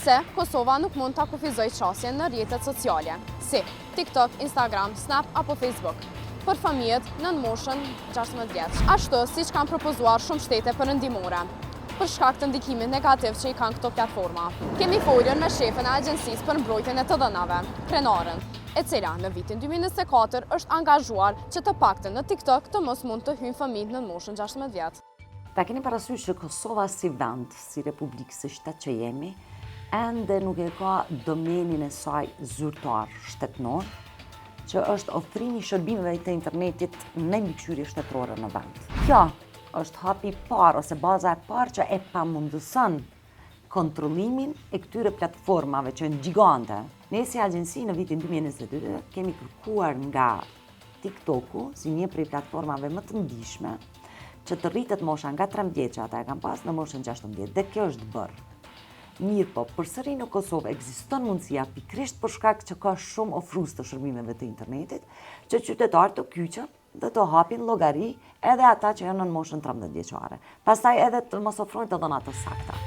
Pse Kosova nuk mund ta kufizojë qasjen në rrjetet sociale, si TikTok, Instagram, Snap apo Facebook, për fëmijët nën moshën 16 vjeç, ashtu siç kanë propozuar shumë shtete perëndimore, për shkak të ndikimit negativ që i kanë këto platforma. Kemi folur me shefen e Agjencisë për Mbrojtjen e të Dhënave, Krenaren, e cila në vitin 2024 është angazhuar që të paktën në TikTok të mos mund të hyjnë fëmijët nën moshën 16 vjet. Ta keni parasysh që Kosova si vend, si republikë, si shtet që jemi, ende nuk e ka domenin e saj zyrtar shtetnor, që është ofrimi i shërbimeve të internetit me mbikëqyrje shtetërore në vend. Kjo është hapi i parë ose baza e parë që e pamundëson kontrollimin e këtyre platformave që janë gjigante. Ne si agjenci në vitin 2022 kemi kërkuar nga TikToku si një prej platformave më të ndjeshme që të rritet mosha nga 13 që ata e kanë pas në moshën 16 dhe kjo është bërë. Mirë po, përsëri në Kosovë ekziston mundësia pikërisht për shkak që ka shumë ofrues të shërbimeve të internetit, që qytetarët të kyçen dhe të hapin llogari edhe ata që janë në moshën 13 vjeçare. Pastaj edhe të mos ofrojnë të dhëna të sakta.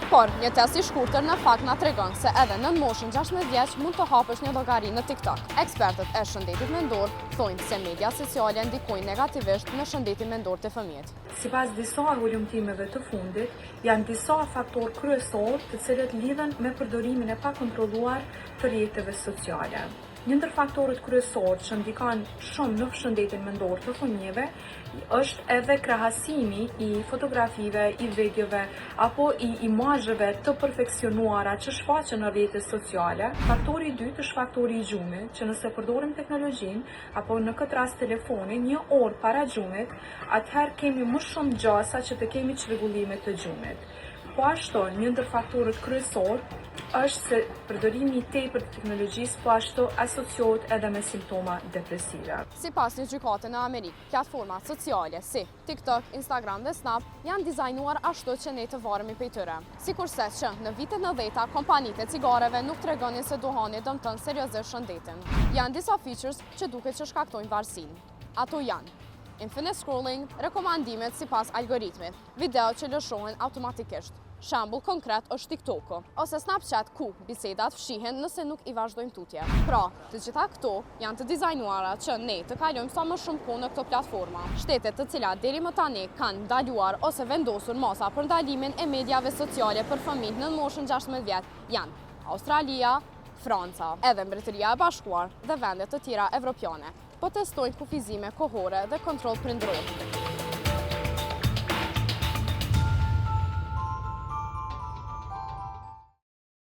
Por, një test i shkurtër në fakt na tregon se edhe nën moshën 16 vjeç mund të hapësh një llogari në TikTok. Ekspertët e shëndetit mendor thonë se media sociale ndikojnë negativisht në shëndetin mendor të fëmijët. Sipas disa hulumtimeve të fundit, janë disa faktorë kryesorë të cilët lidhen me përdorimin e pakontrolluar të rrjeteve sociale. Një ndër faktorët kryesorë që ndikon shumë në shëndetin mendor të fëmijëve është edhe krahasimi i fotografive, i videove apo i imazheve të perfeksionuara që shfaqen në rrjetet sociale. Faktori i dytë është faktori i gjumit, që nëse përdorim teknologjinë apo në këtë rast telefonin një orë para gjumit, atëherë kemi më shumë gjasa që të kemi çrregullime të gjumit. Po ashtu, një ndër faktorët kryesor është se përdorimi i tepërt i teknologjisë po ashtu asociohet edhe me simptoma depresive. Sipas një gjykate në Amerikë, platformat sociale si TikTok, Instagram dhe Snap janë dizajnuar ashtu që ne të varemi prej tyre. Sikurse që në vitet 90-ta kompanitë e cigareve nuk tregonin se duhani dëmton seriozisht shëndetin. Janë disa features që duket që shkaktojnë varësinë. Ato janë infinite scrolling, rekomandimet sipas algoritmit, video që lëshohen automatikisht. Shembull konkret është TikToku ose Snapchat ku bisedat fshihen nëse nuk i vazhdojmë tutje. Pra, të gjitha këto janë të dizajnuara që ne të kalojmë sa më shumë kohë në këto platforma. Shtetet të cilat deri më tani kanë ndaluar ose vendosur masa për ndalimin e mediave sociale për fëmijët nën moshën 16 vjet janë Australia, Franca, edhe Mbretëria e Bashkuar dhe vende të tjera evropiane po testojnë kufizime kohore dhe kontroll prindëror.